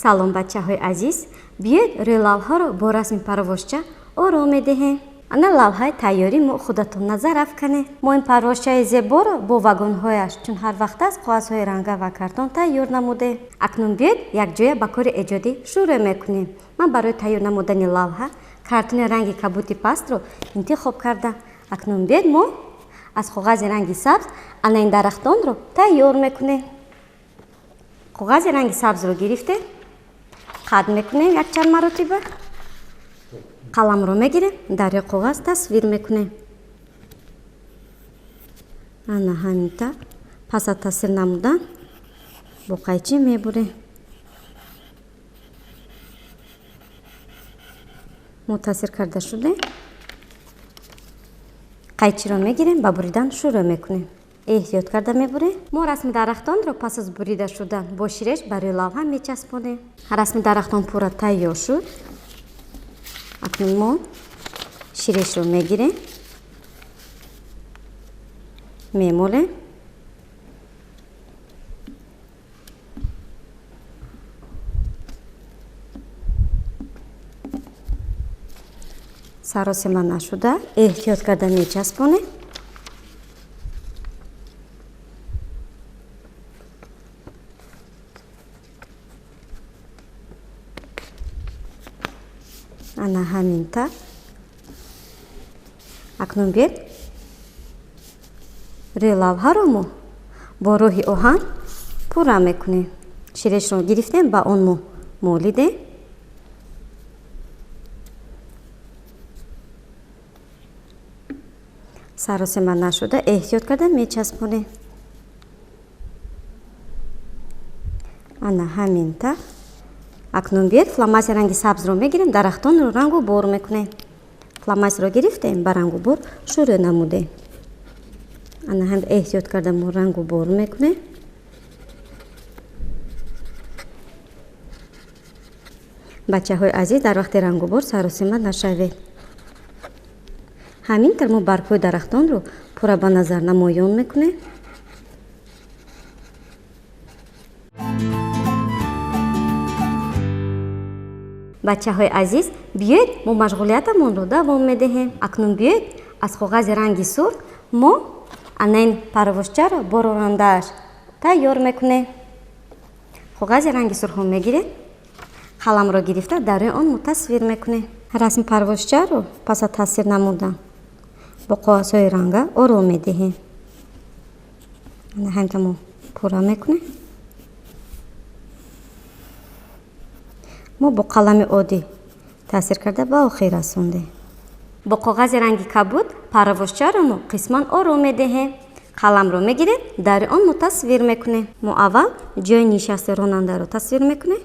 Салом, бачаҳои азиз, биёед рӯи лавҳаро бо расми парвозча оро медиҳем. Ана лавҳаи тайёрӣ мо худатон назар афканед. Мо ин парвозчаи зеборо бо вагонҳояш, чун ҳар вақт аст, коғазҳои ранга ва картон тайёр намудем. Акнун биёед якҷоя ба кори эҷодӣ шурӯъ мекунем. Ман барои тайёр намудани лавҳа картони ранги кабути пастро интихоб кардам. Акнун биёед мо аз коғази ранги сабз ана ин дарахтонро тайёр мекунем. Коғази ранги сабзро гирифте қад мекунем якчанд маротиба. Қаламро мегирем, дар рӯи коғаз тасвир мекунем. Ана ҳаминта пас аз тасвир намудан бо қайчӣ мебурем. Мо тасвир карда шудем. Қайчиро мегирем, ба буридан шурӯъ мекунем. Эҳтиёт карда мебурем. Мо расми дарахтонро пас аз бурида шудан бо ширеш бар рӯи лавҳа мечаспонем. Расми дарахтон пурра тайёр шуд. Акнун мо ширешро мегирем, мемолем. Саросема нашуда эҳтиёт карда мечаспонем. Ана ҳаминта. Акнун биёед рӯи лавҳаро мо бо роҳи оҳан пурра мекунем. Ширешро гирифтем, ба он мо молидем. Саросема нашуда эҳтиёт карда мечаспонем. Ана ҳаминта. Акнун биёед фломастер ранги сабзро мегирем, дарахтонро рангу бор мекунем. Фломастерро гирифтем, ба рангу бор шурӯъ намудем. Ана ҳам эҳтиёт карда мо рангу бор мекунем. Бачаҳои азиз, дар вақти рангубор саросема нашавед. Ҳамин тавр мо баргҳои дарахтонро пурра ба назар намоён мекунем. Бачаҳои азиз, биёед мо машғулиятамонро давом медиҳем. Акнун биёед аз коғази ранги сурх мо ана ин парвозчаро бо ронандааш тайёр мекунем. Коғази ранги сурхро мегирем, қаламро гирифта дар рӯи он мо тасвир мекунем. Расми парвозчаро пас аз тасвир намудан бо коғазҳои ранга оро медиҳем. Ана ҳаминта мо пурра мекунем. Мо бо қалами оддӣ таъсир карда ба охир расондем. Бо коғази ранги кабуд парвозчаро мо қисман оро медиҳем. Қаламро мегирем, дар он мо тасвир мекунем. Мо аввал ҷои нишасти ронандаро тасвир мекунем.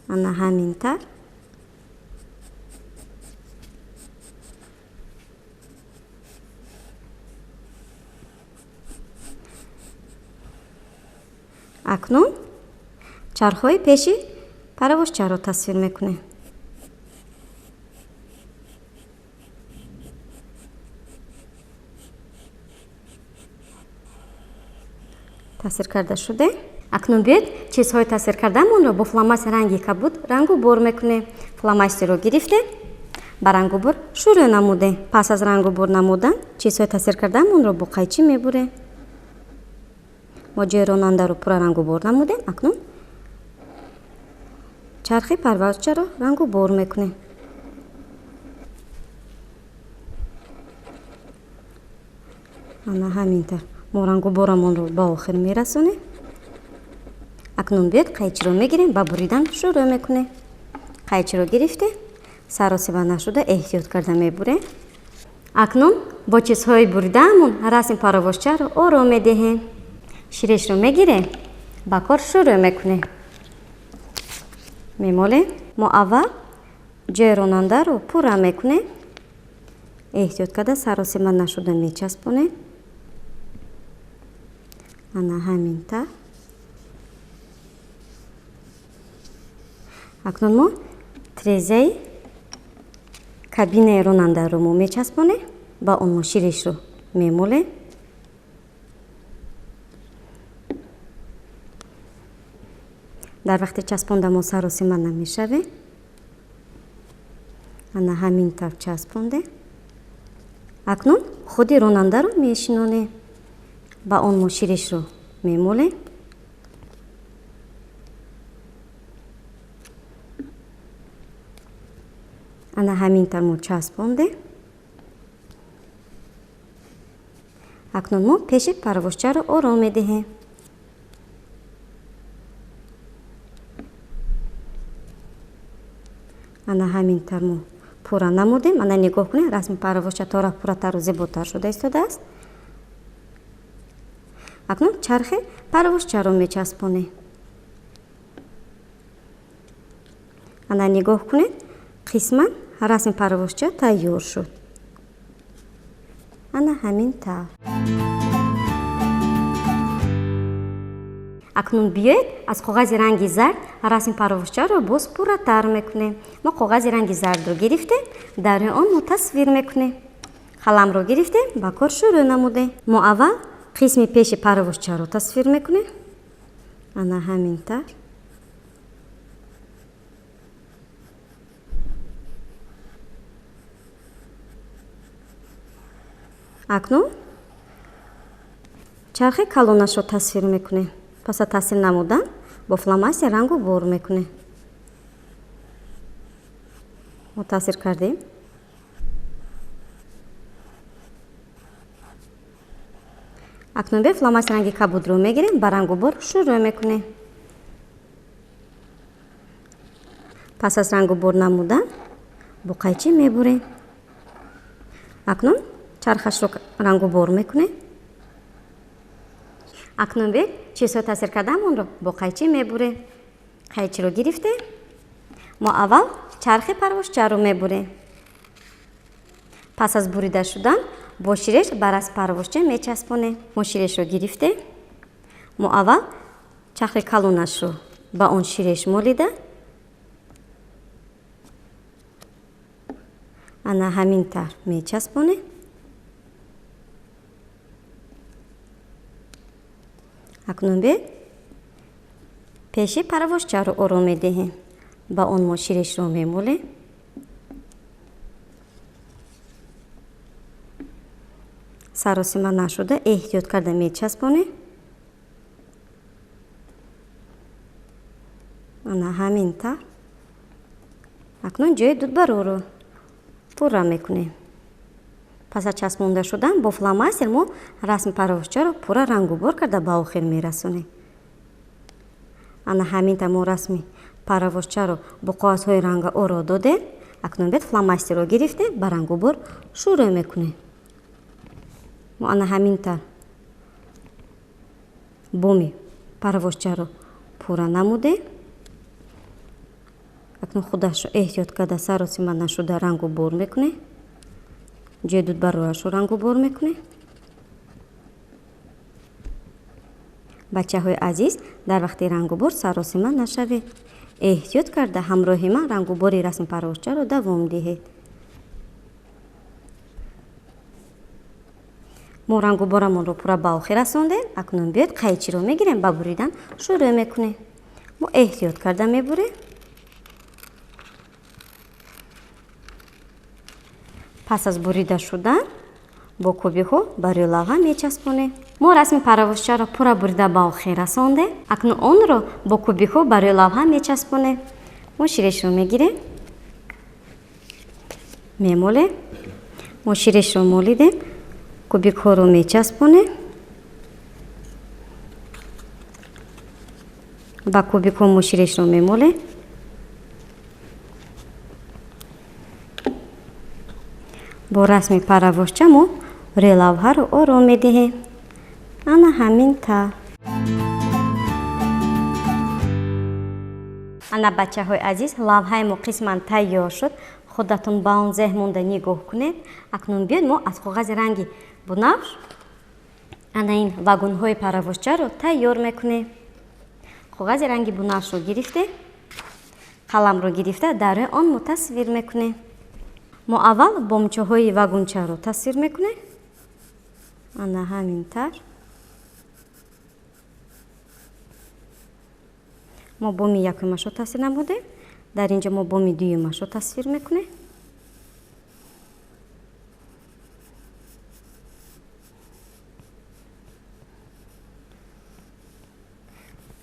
Ана ҳамин тавр. Акнун чархҳои пеши парвозчаро тасвир мекунем. Тасвир карда шудем. Акнун биёед чизҳои тасвир кардаамонро бо фломастер ранги кабуд рангу бор мекунем. Фломастерро гирифтем, ба рангубор шурӯъ намудем. Пас аз рангубор намудан чизҳои тасвир кардаамонро бо қайчӣ мебурем. Мо ҷои ронандаро пурра рангубор намудем. Акнун чархи парвозчаро рангубор мекунем. Ана ҳамин тавр мо рангуборамонро ба охир мерасонем. Акнун биёед қайчиро мегирем, ба буридан шурӯъ мекунем. Қайчиро гирифтем, саросиба нашуда эҳтиёт карда мебурем. Акнун бо чизҳои буридаамон расми парвозчаро оро медиҳем. Ширешро мегирем, ба кор шурӯъ мекунем. Мемолем. Мо аввал ҷои ронандаро пурра мекунем. Эҳтиёт карда саросима нашуда мечаспонем. Ана ҳамин тавр. Акнун мо трезаи кабинаи ронандаро мо мечаспонем, ба он мо ширешро мемолем. Дар вақти часпонда мо саросима намешавем. Ана ҳамин тавр часпондем. Акнун худи ронандаро мешинонем. Ба он мо ширешро мемолем. Ана ҳамин тавр мо часпондем. Акнун мо пеши парвозчаро ором медиҳем. Ана ҳамин тавр мо пурра намудем. Ана нигоҳ кунед, расми парвозча тора пурратару зеботар шуда истодааст. Акнун чархи парвозчаро мечаспонем. Ана нигоҳ кунед, қисман расми парвозча тайёр шуд. Ана ҳамин тавр. Акнун биёед аз коғази ранги зард расми парвозчаро боз пурратар мекунем. Мо коғази ранги зардро гирифтем, дар рӯи он мо тасвир мекунем. Қаламро гирифтем, ба кор шурӯъ намудем. Мо аввал қисми пеши парвозчаро тасвир мекунем. Ана ҳамин тавр. Акнун чархи калонашро тасвир мекунем. Пас аз тасвир намудан бо фломастер рангу бор мекунем. Мо тасвир кардем. Акнун бе фломастер ранги кабудро мегирем, ба рангу бор шурӯъ мекунем. Пас аз рангу бор намудан бо қайчӣ мебурем. Акнун чархашро рангу бор мекунем. Акнун бе чизҳои тасвир кардаамонро бо қайчӣ мебурем. Қайчиро гирифтем. Мо аввал чархи парвозчаро мебурем. Пас аз бурида шудан бо ширеш ба расми парвозча мечаспонем. Мо ширешро гирифтем. Мо аввал чархи калонашро ба он ширеш молида ана ҳамин тавр мечаспонем. Акнун бе пеши парвозчаро ором медиҳем. Ба он мо ширешро мемолем. Саросима нашуда эҳтиёт карда мечаспонем. Ана ҳамин тавр. Акнун ҷои дудбароро пурра мекунем. Пас аз часпонда шудан бо фломастер мо расми парвозчаро пурра рангубор карда ба охир мерасонем. Ана ҳамин тавр мо расми парвозчаро бо коғазҳои ранга оро додем. Акнун бед фломастерро гирифтем, ба рангубор шурӯъ мекунем. Мо ана ҳамин тавр боми парвозчаро пурра намудем. Акнун худашро эҳтиёт карда саросима нашуда рангубор мекунем. Ҷои дудбарояшро рангубор мекунем. Бачаҳои азиз, дар вақти рангубор саросима нашавед. Эҳтиёт карда ҳамроҳи ман рангубори расми парвозчаро давом диҳед. Мо рангуборамонро пурра ба охир расондем. Акнун биёед қайчиро мегирем, ба буридан шурӯъ мекунем. Мо эҳтиёт карда мебурем. Пас аз бурида шудан бо кубикҳо ба рӯи лавҳа мечаспонем. Мо расми парвозчаро пурра бурида ба охир расондем. Акнун онро бо кубикҳо ба рӯи лавҳа мечаспонем. Мо ширешро мегирем, мемолем. Мо ширешро молидем, кубикҳоро мечаспонем. Ба кубикҳо мо ширешро мемолем. Бо расми парвозча мо рӯи лавҳаро ором медиҳем. Ана ҳамин тавр. Ана бачаҳои азиз, лавҳаи мо қисман тайёр шуд. Худатон ба он зеҳн монда нигоҳ кунед. Акнун биёед мо аз коғази ранги бунафш ана ин вагонҳои парвозчаро тайёр мекунем. Коғази ранги бунафшро гирифтем, қаламро гирифта дар рӯи он мо тасвир мекунем. Мо аввал бомчаҳои вагончаро тасвир мекунем. Ана ҳамин тавр. Мо боми якумашро тасвир намудем. Дар инҷо мо боми дуюмашро тасвир мекунем.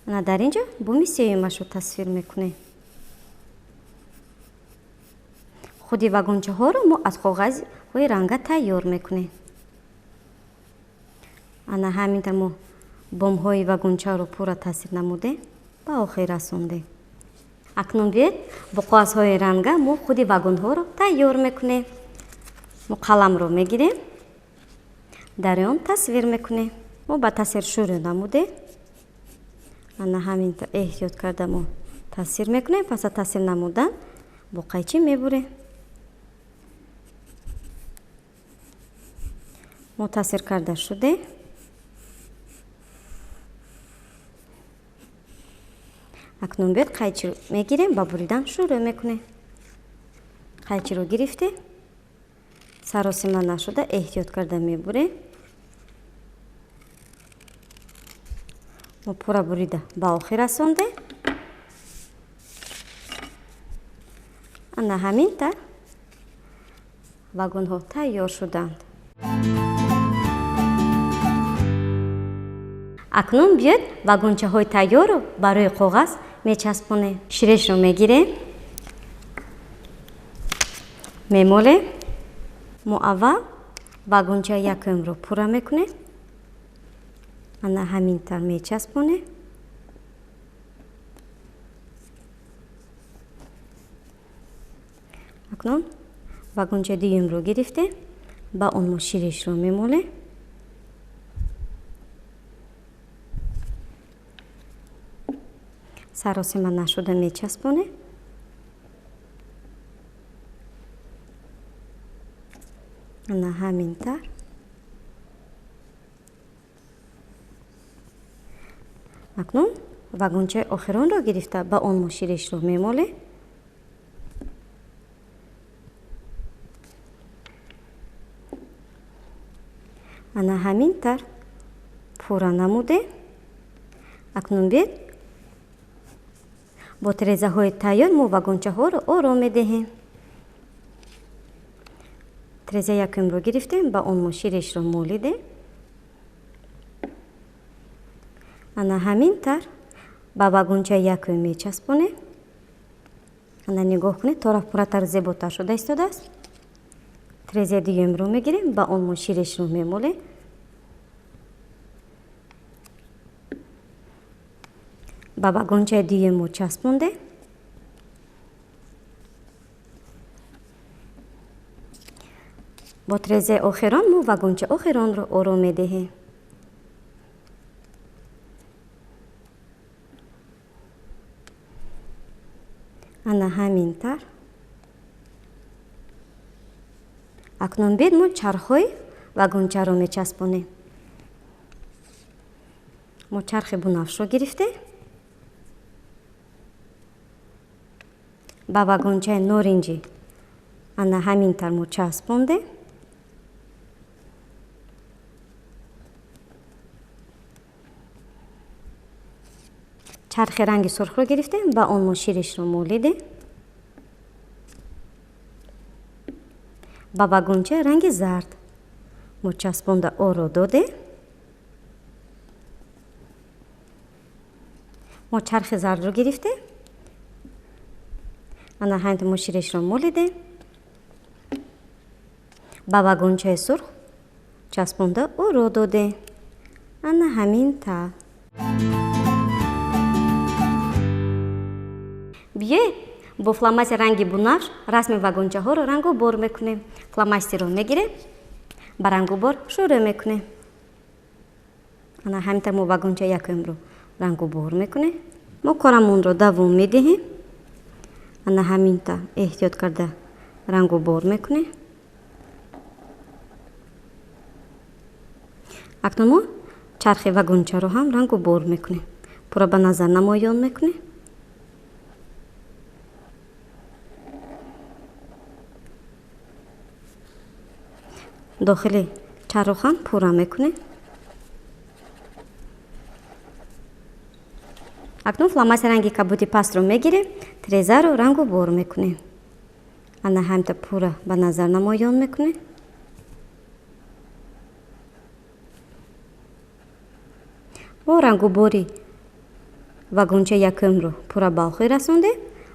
Ана дар инҷо боми сеюмашро тасвир мекунем. Худи вагончаҳоро мо аз коғазҳои ранга тайёр мекунем. Ана ҳаминтар мо бомҳои вагончаро пурра тасвир намудем, ба охир расондем. Акнун биёед бо коғазҳои ранга мо худи вагонҳоро тайёр мекунем. Мо қаламро мегирем, дар он тасвир мекунем. Мо ба тасвир шурӯъ намудем. Ана ҳаминтар эҳтиёт карда мо тасвир мекунем. Пас аз тасвир намудан бо қайчӣ мебурем. Мо тасвир карда шудем. Акнун биёед қайчиро мегирем, ба буридан шурӯъ мекунем. Қайчиро гирифтем, саросима нашуда эҳтиёт карда мебурем. Мо пурра бурида ба охир расондем. Ана ҳамин тар вагонҳо тайёр шуданд. Акнун биёед вагончаҳои тайёрро барои коғаз мечаспонем. Ширешро мегирем, мемолем. Мо аввал вагончаи якумро пурра мекунем. Ана ҳамин тар мечаспонем. Акнун вагончаи дуюмро гирифтем, ба он мо ширешро мемолем. Саросима нашуда мечаспонем. Ана ҳамин тар. Акнун вагончаи охиронро гирифта ба он мо ширешро мемолем. Ана ҳамин тар пурра намудем. Акнун биёед бо тирезаҳои тайёр мо вагончаҳоро ором медиҳем. Тирезаи якумро гирифтем, ба он мо ширешро молидем. Ана ҳамин тар ба вагончаи якум мечаспонем. Ана нигоҳ кунед, тораф пурратар зеботар шуда истодааст. Тирезаи дуюмро мегирем, ба он мо ширешро мемолем. Ба вагончаи дуюм мо часпондем. Бо тирезаи охирон мо вагончаи охиронро ором медиҳем. Ана ҳамин тар. Акнун биёед мо чархҳои вагончаро мечаспонем. Мо чархи бунафшро гирифтем. Ба вагончаи норинҷӣ ана ҳамин тар мо часпондем. Чархи ранги сурхро гирифтем, ба он мо ширешро молидем. Ба вагончаи ранги зард мо часпонда оро додем. Мо чархи зардро гирифтем. Ана ҳамин мо ширешро молидем. Ба вагончаи сурх часпонда оро додем. Ана ҳамин тавр. Биёед бо фломастер ранги бунафш расми вагончаҳоро рангубор мекунем. Фломастерро мегирем, ба рангубор шурӯъ мекунем. Ана ҳамин тавр мо вагончаи якумро рангубор мекунем. Мо корамонро давом медиҳем. Ана ҳамин тавр эҳтиёт карда рангубор мекунем. Акнун мо чархи вагончаро ҳам рангубор мекунем. Пурра ба назар намоён мекунем. Дохили чархам пурра мекунем. Акнун фломастер ранги кабуди пастро мегирем, трезаро рангу бор мекунем. Ана ҳамта пурра ба назар намоён мекунем. Мо рангубори вагончаи якумро пурра ба охир расондем.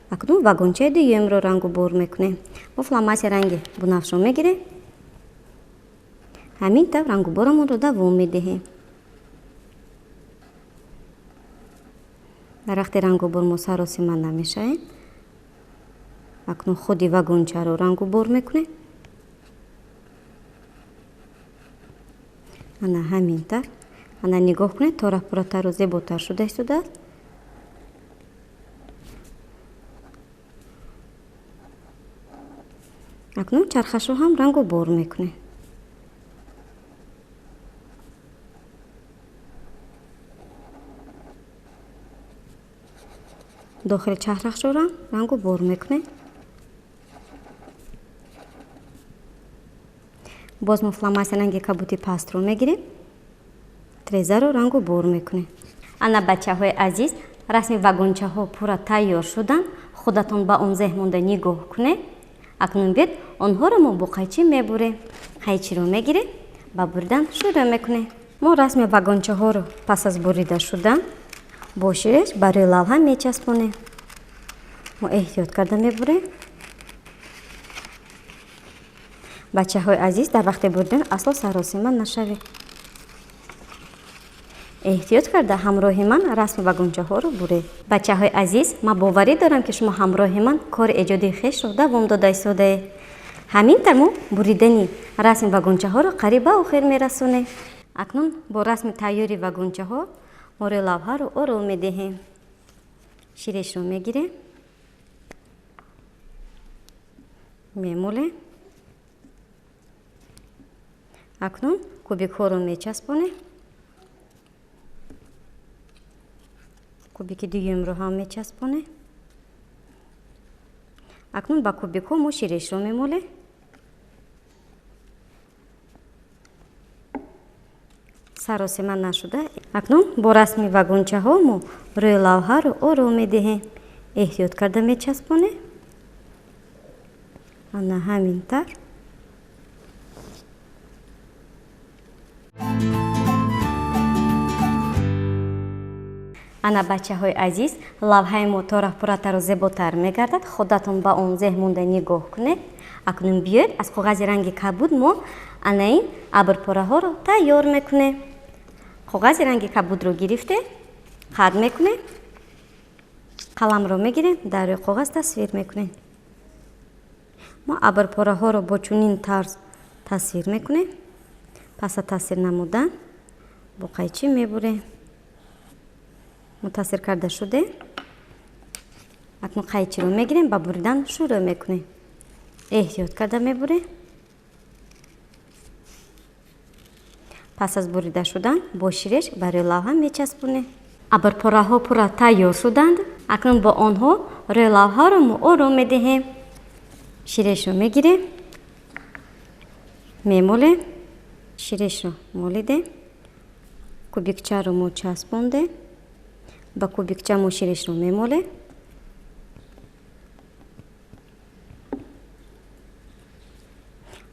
Акнун вагончаи дуюмро рангубор мекунем. Мо фломастер ранги бунафшро мегирем. Ҳамин тавр рангуборамонро давом медиҳем. Дар вақти рангубор мо саросима намешавем. Акнун худи вагончаро рангубор мекунем. Ана ҳамин тавр. Ана нигоҳ кунед, то рафт пурратару зеботар шуда истодааст. Акнун чархашро ҳам рангубор мекунем. Дохили чархашро рангубор мекунем. Боз мо фломастер ранги кабуди пастро мегирем. Трезаро рангубор мекунем. Ана бачаҳои азиз, расми вагончаҳо пурра тайёр шуданд. Худатон ба он зеҳн монда нигоҳ кунед. Акнун биёд онҳоро мо бо қайчӣ мебурем. Қайчиро мегирем, ба буридан шурӯъ мекунем. Мо расми вагончаҳоро пас аз бурида шудан бо ширеш ба рӯи лавҳа мечаспонем. Мо эҳтиёт карда мебурем. Бачаҳои азиз, дар вақти буридан асло саросима нашавед. Эҳтиёт карда ҳамроҳи ман расми вагончаҳоро буред. Бачаҳои азиз, ман боварӣ дорам, ки шумо ҳамроҳи ман кори эҷодии хешро давом дода истодаед. Ҳамин тавр мо буридани расми вагончаҳоро қариб ба охир мерасонем. Акнун бо расми тайёри вагончаҳо мо рӯи лавҳаро ором медиҳем. Ширешро мегирем, мемолем. Акнун кубикҳоро мечаспонем. Кубики дуюмро ҳам мечаспонем. Акнун ба кубикҳо мо ширешро мемолем. Саросима нашуда. Акнун бо расми вагончаҳо мо рӯи лавҳаро ором медиҳем. Эҳтиёт карда мечаспонем. Ана ҳамин тавр. Ана бачаҳои азиз, лавҳаи мо то рафт пурратару зеботар мегардад. Худатон ба он зеҳн монда нигоҳ кунед. Акнун биёед аз коғази ранги кабуд мо ана ин абрпораҳоро тайёр мекунем. Коғази ранги кабудро гирифте, қад мекунем, қаламро мегирем, дар рӯи коғаз тасвир мекунем. Мо абрпораҳоро бо чунин тарз тасвир мекунем. Пас аз тасвир намудан бо қайчӣ мебурем. Мо тасвир карда шудем. Акнун қайчиро мегирем, ба буридан шурӯъ мекунем. Эҳтиёт карда мебурем. Пас аз бурида шудан бо ширеш ба рӯи лавҳа мечаспонем. Абрпораҳо пурра тайёр шуданд. Акнун бо онҳо рӯи лавҳаро мо ором медиҳем. Ширешро мегирем, мемолем. Ширешро молидем. Кубикчаро мо часпондем. Ба кубикча мо ширешро мемолем.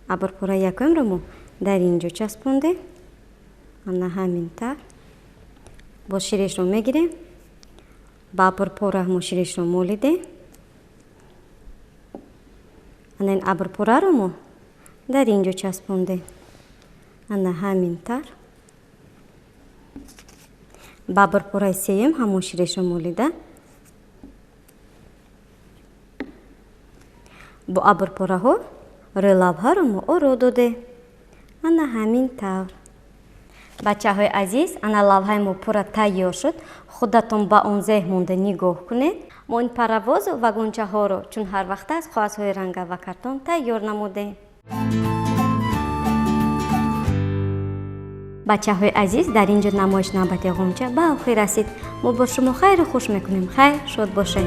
Абрпораи якумро мо дар ин ҷо часпондем. Ана ҳамин тавр. Боз ширешро мегирем. Ба абрпора мо ширешро молидем. Ана ин абрпораро мо дар ин ҷо часпондем. Ана ҳамин тавр. Ба абрпораи сеюм ҳамон ширешро молида бо абрпораҳо рӯи лавҳаро мо оро додем. Ана ҳамин тавр. Бачаҳои азиз, ана лавҳаи мо пурра тайёр шуд. Худатон ба он зеҳн монда нигоҳ кунед. Мо ин паровозу вагончаҳоро чун ҳар вақта аз коғазҳои ранга ва картон тайёр намудем. Бачаҳои азиз, дар ин ҷо намоиш навбати ғунча ба охир расид. Мо бо шумо хайру хуш мекунем. Хайр, шод бошед.